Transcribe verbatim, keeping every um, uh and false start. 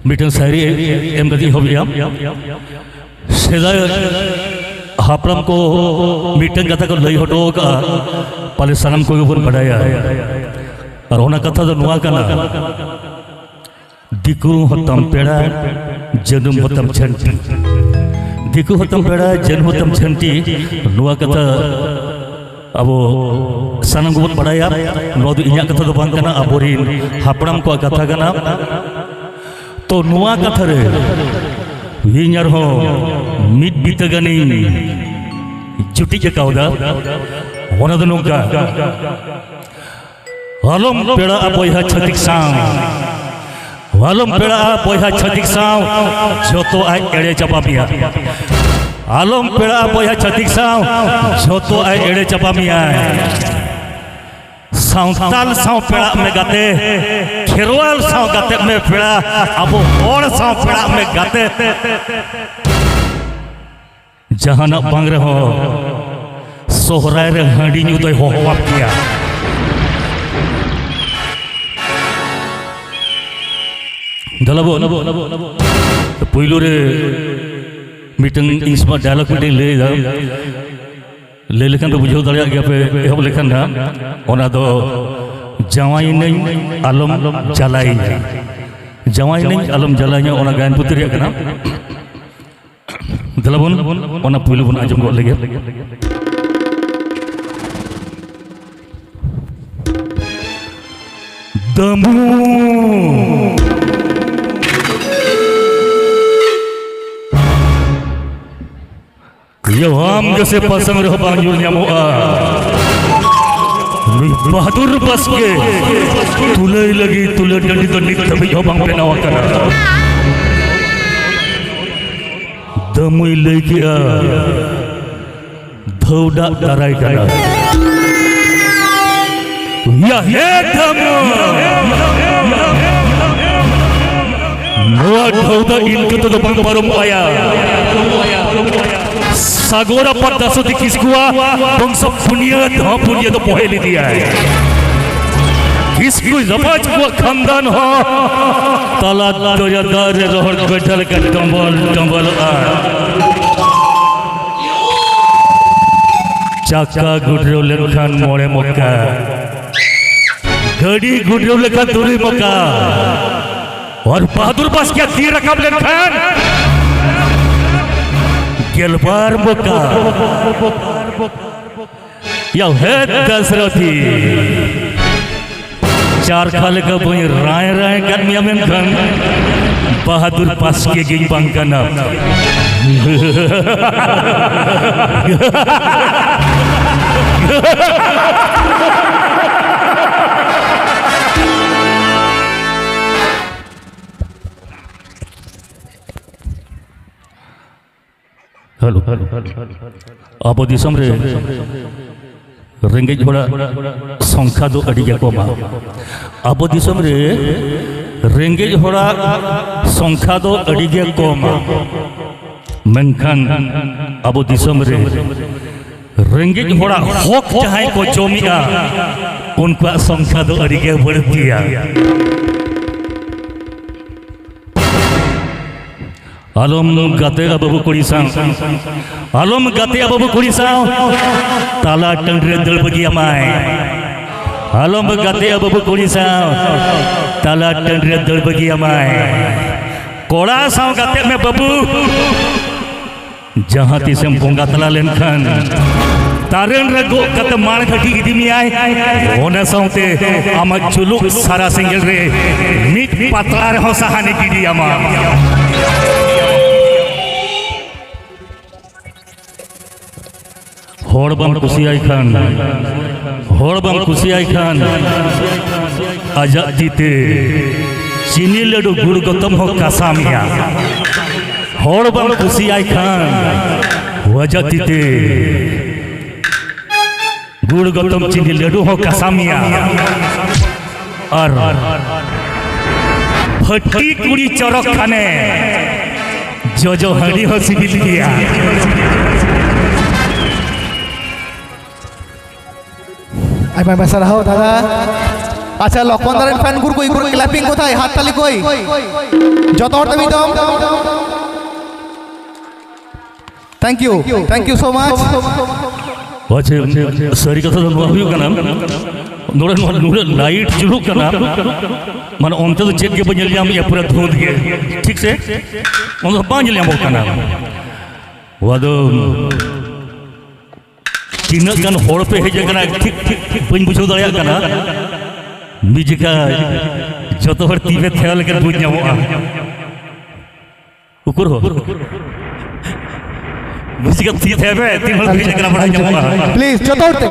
ᱢᱤᱫᱴᱟᱝ ᱥᱟᱭᱨᱤ ᱮᱢ ᱠᱟᱛᱮ ᱮᱦᱚᱵ ᱮᱫᱟ᱾ ᱥᱮᱫᱟᱭ ᱦᱟᱯᱲᱟᱢ ᱠᱚ ᱢᱤᱫᱴᱟᱝ ᱠᱟᱛᱷᱟ ᱠᱚ ᱞᱟᱹᱭ ᱦᱚᱴᱚ ᱟᱠᱟᱫᱼᱟ, ᱯᱟᱞᱮ ᱥᱟᱱᱟᱢ ᱠᱚᱜᱮ ᱵᱚᱱ ᱵᱟᱰᱟᱭᱟ᱾ ᱟᱨ ᱚᱱᱟ ᱠᱟᱛᱷᱟ ᱫᱚ ᱱᱚᱣᱟ ᱠᱟᱱᱟ, ᱫᱤᱠᱩ ᱦᱚᱸᱛᱟᱢ ᱯᱮᱲᱟ, ᱡᱟᱹᱱᱩᱢ ᱦᱚᱸᱛᱟᱢ ᱡᱷᱟᱹᱱᱴᱤ᱾ ᱫᱤᱠᱩ ᱦᱚᱸᱛᱟᱢ ᱯᱮᱲᱟ, ᱡᱟᱹᱱᱩᱢ ᱦᱚᱸᱛᱟᱢ ᱡᱷᱟᱹᱱᱴᱤ, ᱱᱚᱣᱟ ᱠᱟᱛᱷᱟ ᱟᱵᱚ ᱥᱟᱱᱟᱢ ᱜᱮᱵᱚᱱ ᱵᱟᱲᱟᱭᱟ᱾ ᱱᱚᱣᱟ ᱫᱚ ᱤᱧᱟᱹᱜ ᱠᱟᱛᱷᱟ ᱫᱚ ᱵᱟᱝ ᱠᱟᱱᱟ, ᱟᱵᱚᱨᱮᱱ ᱦᱟᱯᱲᱟᱢ ᱠᱚᱣᱟᱜ ᱠᱟᱛᱷᱟ ᱠᱟᱱᱟ᱾ ᱛᱚ, ᱱᱚᱣᱟ ᱠᱟᱛᱷᱟ ᱨᱮ ᱤᱧ ᱟᱨᱦᱚᱸ ᱢᱤᱫ ᱵᱤᱛᱟᱹ ᱜᱟᱱᱤᱧ ᱡᱩᱴᱤᱡ ᱟᱠᱟᱣᱫᱟ᱾ ᱚᱱᱟ ᱫᱚ ᱱᱚᱝᱠᱟ, ᱟᱞᱚᱢ ᱯᱮᱲᱟᱜᱼᱟ ᱵᱚᱭᱦᱟ ᱪᱷᱟᱹᱛᱤᱠ ᱥᱟᱶ, ᱟᱞᱚᱢ ᱯᱮᱲᱟᱜᱼᱟ ᱵᱚᱭᱦᱟ ᱪᱷᱟᱹᱛᱤᱠ ᱥᱟᱶ, ᱡᱷᱚᱛᱚ ᱟᱡ ᱮᱲᱮ ᱪᱟᱵᱟ ᱢᱮᱭᱟ᱾ ᱟᱞᱚᱢ ᱯᱮᱲᱟᱜᱼᱟ ᱵᱚᱭᱦᱟ ᱪᱷᱟᱹᱛᱤᱠ ᱥᱟᱶ, ᱡᱷᱚᱛᱚ ᱟᱡ ᱮᱲᱮ ᱪᱟᱵᱟ ᱢᱮᱭᱟᱭ᱾ ᱥᱟᱶᱛᱟᱞ ᱥᱟᱶ ᱯᱮᱲᱟᱜ ᱢᱮ ᱜᱟᱛᱮ, ᱠᱷᱮᱨᱣᱟᱞ ᱥᱟᱶ ᱜᱟᱛᱮᱜ ᱢᱮ ᱯᱮᱲᱟ, ᱟᱵᱚ ᱦᱚᱲ ᱥᱟᱶ ᱯᱮᱲᱟᱜ ᱢᱮ ᱜᱟᱛᱮ᱾ ᱡᱟᱦᱟᱱᱟᱜ ᱵᱟᱝ ᱨᱮᱦᱚᱸ ᱥᱚᱦᱨᱟᱭ ᱨᱮ ᱦᱟᱺᱰᱤ ᱧᱩ ᱫᱚᱭ ᱦᱚᱦᱚᱣᱟᱫ ᱜᱮᱭᱟ᱾ ᱫᱮᱞᱟ ᱵᱚᱱ, ᱯᱩᱭᱞᱩ ᱨᱮ ᱢᱤᱫᱴᱟᱝ ᱤᱧ ᱥᱚᱢᱟᱡᱽ dialogue ᱢᱤᱫᱴᱟᱝ ᱞᱟᱹᱭ ᱮᱫᱟ᱾ ᱞᱟᱹᱭ ᱞᱮᱠᱷᱟᱱ ᱯᱮ ᱵᱩᱡᱷᱟᱹᱣ ᱫᱟᱲᱮᱭᱟᱜ ᱜᱮᱭᱟ ᱯᱮ, ᱮᱦᱚᱵ ᱞᱮᱠᱷᱟᱱ ᱦᱟᱸᱜ, ᱚᱱᱟ ᱫᱚ ᱡᱟᱶᱟᱭᱮᱱᱟᱹᱧ ᱟᱞᱚᱢ ᱡᱟᱞᱟᱭᱤᱧᱟ, ᱡᱟᱶᱟᱭᱮᱱᱟᱹᱧ ᱟᱞᱚᱢ ᱡᱟᱞᱟᱭᱤᱧᱟ, ᱚᱱᱟ ᱜᱟᱭᱟᱱ ᱯᱩᱛᱷᱤ ᱨᱮᱭᱟᱜ ᱠᱟᱱᱟ᱾ ᱫᱮᱞᱟ ᱵᱚᱱ ᱚᱱᱟ ᱯᱩᱭᱞᱩ ᱵᱚᱱ ᱟᱸᱡᱚᱢ ᱜᱚᱫ ᱞᱮᱜᱮ᱾ ᱫᱟᱢᱩ᱾ ᱭᱟ, ᱟᱢ ᱜᱮᱥᱮ ᱯᱟᱥᱟᱝ ᱨᱮᱦᱚᱸ ᱵᱟᱝ ᱧᱩᱨ ᱧᱟᱢᱚᱜᱼᱟ᱾ ᱱᱩᱭ ᱵᱟᱦᱟᱫᱩᱨ ᱵᱟᱥᱠᱮ ᱛᱩᱞᱟᱹᱭ ᱞᱟᱹᱜᱤᱫ ᱛᱩᱞᱟᱹ ᱰᱟᱹᱰᱤ ᱫᱚ ᱱᱤᱛ ᱫᱷᱟᱹᱵᱤᱡ ᱦᱚᱸ ᱵᱟᱝ ᱵᱮᱱᱟᱣ ᱟᱠᱟᱱᱟ᱾ ᱫᱟᱢᱩᱭ ᱞᱟᱹᱭ ᱠᱮᱜᱼᱟ, ᱫᱷᱟᱹᱣᱰᱟᱜ ᱫᱟᱨᱟᱭ ᱠᱟᱱᱟ᱾ ᱭᱟ ᱦᱮ ᱫᱟᱢᱩ! ᱱᱚᱣᱟ ᱫᱷᱟᱹᱣᱰᱟᱜ ᱤᱱᱠᱟᱹ ᱛᱮᱫᱚ ᱵᱟᱝ ᱯᱟᱨᱚᱢᱚᱜᱼᱟ ᱭᱟ᱾ ᱥᱟᱜᱚᱨ ᱟᱯᱟᱛ ᱫᱟᱥᱚᱛᱤ ᱠᱤᱥᱠᱩᱣᱟᱜ ᱵᱚᱝᱥᱚ ᱯᱩᱱᱭᱟᱹ ᱫᱷᱟᱣ ᱯᱩᱱᱭᱟᱹ ᱫᱚ ᱵᱚᱦᱮᱞ ᱤᱫᱤᱭᱟᱭ᱾ ᱠᱤᱥᱠᱩ ᱨᱟᱯᱟᱡᱽ ᱠᱚᱣᱟᱜ ᱠᱷᱟᱱᱫᱟᱱ ᱦᱚᱸ ᱛᱟᱞᱟ ᱫᱚᱨᱭᱟ ᱫᱟᱜ ᱨᱮ ᱨᱚᱦᱚᱲ ᱜᱚᱭᱴᱷᱟ ᱞᱮᱠᱟ ᱰᱚᱢᱵᱚᱞ ᱰᱚᱢᱵᱚᱞᱚᱜᱼᱟ᱾ ᱪᱟᱠᱟ ᱜᱩᱰᱨᱟᱹᱣ ᱞᱮᱱᱠᱷᱟᱱ ᱢᱚᱬᱮ ᱢᱚᱠᱟ, ᱜᱟᱹᱰᱤ ᱜᱩᱰᱨᱟᱹᱣ ᱞᱮᱠᱷᱟᱱ ᱛᱩᱨᱩᱭ ᱢᱚᱠᱟ, ᱟᱨ ᱵᱟᱦᱟᱫᱩᱨ ᱵᱟᱥᱠᱮ ᱛᱤ ᱨᱟᱠᱟᱵ ᱞᱮᱱᱠᱷᱟᱱ ᱜᱮᱞᱵᱟᱨ ᱢᱚᱠᱟ᱾ ᱭᱟ ᱦᱮ ᱫᱟᱥᱨᱚᱛᱷᱤ, ᱪᱟᱨᱠᱷᱟ ᱞᱮᱠᱟ ᱵᱟᱹᱧ ᱨᱟᱭ ᱨᱟᱭ ᱠᱟᱫ ᱢᱮᱭᱟ, ᱢᱮᱱᱠᱷᱟᱱ ᱵᱟᱦᱟᱫᱩᱨ ᱵᱟᱥᱠᱮ ᱜᱤᱧ ᱵᱟᱝ ᱠᱟᱱᱟ᱾ ᱦᱮᱞᱳ᱾ ᱟᱵᱚ ᱫᱤᱥᱚᱢ ᱨᱮ ᱨᱮᱸᱜᱮᱡ ᱦᱚᱲᱟᱜ ᱥᱚᱝᱠᱷᱟ ᱫᱚ ᱟᱹᱰᱤ ᱜᱮ ᱠᱚᱢᱟ᱾ ᱟᱵᱚ ᱫᱤᱥᱚᱢ ᱨᱮ ᱨᱮᱸᱜᱮᱡ ᱦᱚᱲᱟᱜ ᱥᱚᱝᱠᱷᱟ ᱫᱚ ᱟᱹᱰᱤ ᱜᱮ ᱠᱚᱢᱟ᱾ ᱢᱮᱱᱠᱷᱟᱱ ᱟᱵᱚ ᱫᱤᱥᱚᱢ ᱨᱮ ᱨᱮᱸᱜᱮᱡ ᱦᱚᱲᱟᱜ ᱦᱚᱠ ᱡᱟᱦᱟᱸᱭ ᱠᱚ ᱡᱚᱢᱮᱜᱼᱟ, ᱩᱱᱠᱩᱣᱟᱜ ᱥᱚᱝᱠᱷᱟ ᱫᱚ ᱟᱹᱰᱤ ᱜᱮ ᱵᱟᱹᱲᱛᱤᱭᱟ᱾ ᱟᱞᱚᱢ ᱜᱟᱛᱮᱜᱼᱟ ᱵᱟᱹᱵᱩ ᱠᱩᱲᱤ ᱥᱟᱶ, ᱟᱞᱚᱢ ᱜᱟᱛᱮᱜᱼᱟ ᱵᱟᱹᱵᱩ ᱠᱩᱲᱤ ᱥᱟᱶ, ᱛᱟᱞᱟ ᱴᱟᱺᱰᱤ ᱨᱮ ᱫᱟᱹᱲ ᱵᱟᱹᱜᱤᱭᱟᱢᱟᱭ᱾ ᱟᱞᱚᱢ ᱜᱟᱛᱮᱜᱼᱟ ᱵᱟᱹᱵᱩ ᱠᱩᱲᱤ ᱥᱟᱶ, ᱛᱟᱞᱟ ᱴᱟᱺᱰᱤ ᱨᱮ ᱫᱟᱹᱲ ᱵᱟᱹᱜᱤᱭᱟᱢᱟᱭ᱾ ᱠᱚᱲᱟ ᱥᱟᱶ ᱜᱟᱛᱮᱜ ᱢᱮ ᱵᱟᱹᱵᱩ, ᱡᱟᱦᱟᱸ ᱛᱤᱥᱮᱢ ᱵᱚᱸᱜᱟ ᱛᱟᱞᱟ ᱞᱮᱱᱠᱷᱟᱱ, ᱛᱟᱨᱮᱱ ᱨᱮ ᱜᱚᱜ ᱠᱟᱛᱮ ᱢᱟᱲ ᱜᱷᱟᱹᱴᱤ ᱤᱫᱤ ᱢᱮᱭᱟᱭ᱾ ᱚᱱᱟ ᱥᱟᱶᱛᱮ ᱟᱢᱟᱜ ᱡᱩᱞᱩᱜ ᱥᱟᱨᱟ ᱥᱮᱸᱜᱮᱞ ᱨᱮ ᱢᱤᱫ ᱯᱟᱛᱲᱟ ᱨᱮᱦᱚᱸ ᱥᱟᱦᱟᱱᱮ ᱜᱤᱰᱤᱭᱟᱢᱟ᱾ ᱦᱚᱲ ᱵᱟᱢ ᱠᱩᱥᱤᱭᱟᱭ ᱠᱷᱟᱱ, ᱦᱚᱲ ᱵᱟᱢ ᱠᱩᱥᱤᱭᱟᱭ ᱠᱷᱟᱱ, ᱟᱡᱟᱜ ᱛᱤᱛᱮ ᱪᱤᱱᱤ ᱞᱟᱹᱰᱩ ᱜᱩᱲ ᱜᱚᱛᱚᱢ ᱦᱚᱸ ᱠᱟᱥᱟ ᱢᱮᱭᱟ᱾ ᱦᱚᱲ ᱵᱟᱢ ᱠᱩᱥᱤᱭᱟᱭ ᱠᱷᱟᱱ, ᱟᱡᱟᱜ ᱛᱤᱛᱮ ᱜᱩᱲ ᱜᱚᱛᱚᱢ ᱪᱤᱱᱤ ᱞᱟᱹᱰᱩ ᱦᱚᱸ ᱠᱟᱥᱟ ᱢᱮᱭᱟ᱾ ᱟᱨ ᱯᱷᱟᱹᱴᱤ ᱠᱩᱲᱤ ᱪᱚᱨᱚᱠ ᱠᱷᱟᱱᱮ ᱡᱚᱡᱚ ᱦᱟᱺᱰᱤ ᱦᱚᱸ ᱥᱤᱵᱤᱞ ᱜᱮᱭᱟ᱾ ᱟᱭᱢᱟ ᱟᱭᱢᱟ ᱥᱟᱨᱦᱟᱣ ᱫᱟᱫᱟ᱾ ᱟᱪᱪᱷᱟ, ᱞᱚᱠᱷᱢᱚᱱ ᱫᱟ ᱨᱮᱱ ᱯᱷᱮᱱ ᱠᱩᱲᱠᱩ ᱤᱠᱩᱨ ᱠᱞᱮᱯᱤᱝ ᱠᱚᱛᱷᱟᱭ, ᱦᱟᱛ ᱛᱟᱞᱤ ᱠᱚᱭ᱾ ᱡᱚᱛᱚ ᱦᱚᱲ ᱛᱮ ᱢᱤᱫ ᱫᱚᱢ᱾ Thank you, thank you so much. ᱟᱪᱪᱷᱟ, ᱥᱟᱹᱨᱤ ᱠᱟᱛᱷᱟ ᱫᱚ ᱱᱚᱣᱟ ᱦᱩᱭᱩᱜ ᱠᱟᱱᱟ, ᱱᱚᱰᱮ ᱱᱚᱣᱟ ᱱᱩᱱᱟᱹᱜ ᱞᱟᱭᱤᱴ ᱡᱩᱞᱩᱜ ᱠᱟᱱᱟ, ᱢᱟᱱᱮ ᱚᱱᱛᱮ ᱫᱚ ᱪᱮᱫ ᱜᱮ ᱵᱟᱹᱧ ᱧᱮᱞ ᱧᱟᱢᱮᱜᱼᱟ, ᱯᱩᱨᱟᱹ ᱫᱷᱩᱸᱫ ᱜᱮ, ᱴᱷᱤᱠ ᱥᱮ? ᱚᱱᱟ ᱫᱚ ᱵᱟᱝ ᱧᱮᱞ ᱧᱟᱢᱚᱜ ᱠᱟᱱᱟ᱾ ᱱᱚᱣᱟ ᱫᱚ ᱛᱤᱱᱟᱹᱜ ᱜᱟᱱ ᱦᱚᱲ ᱯᱮ ᱦᱮᱡ ᱟᱠᱟᱱᱟ, ᱴᱷᱤᱠ ᱴᱷᱤᱠ ᱴᱷᱤᱠ ᱵᱟᱹᱧ ᱵᱩᱡᱷᱟᱹᱣ ᱫᱟᱲᱮᱭᱟᱜ ᱠᱟᱱᱟ᱾ ᱢᱤᱫ ᱡᱚᱠᱷᱟ ᱡᱚᱛᱚ ᱦᱚᱲ ᱛᱤ ᱯᱮ ᱛᱷᱮᱣ ᱞᱮᱠᱷᱟᱱ ᱵᱩᱡᱽ ᱧᱟᱢᱚᱜᱼᱟ᱾ ᱩᱠᱩᱨ ᱦᱚᱸ ᱢᱤᱫ ᱡᱚᱠᱷᱟ ᱛᱤ ᱛᱷᱮᱣ ᱯᱮ, ᱛᱤᱱ ᱦᱚᱲ ᱯᱮ ᱦᱮᱡ ᱟᱠᱟᱱᱟ ᱵᱟᱲᱟᱭ ᱧᱟᱢᱚᱜᱼᱟ᱾ ᱯᱞᱤᱡ ᱡᱚᱛᱚ ᱦᱚᱲ ᱛᱮ,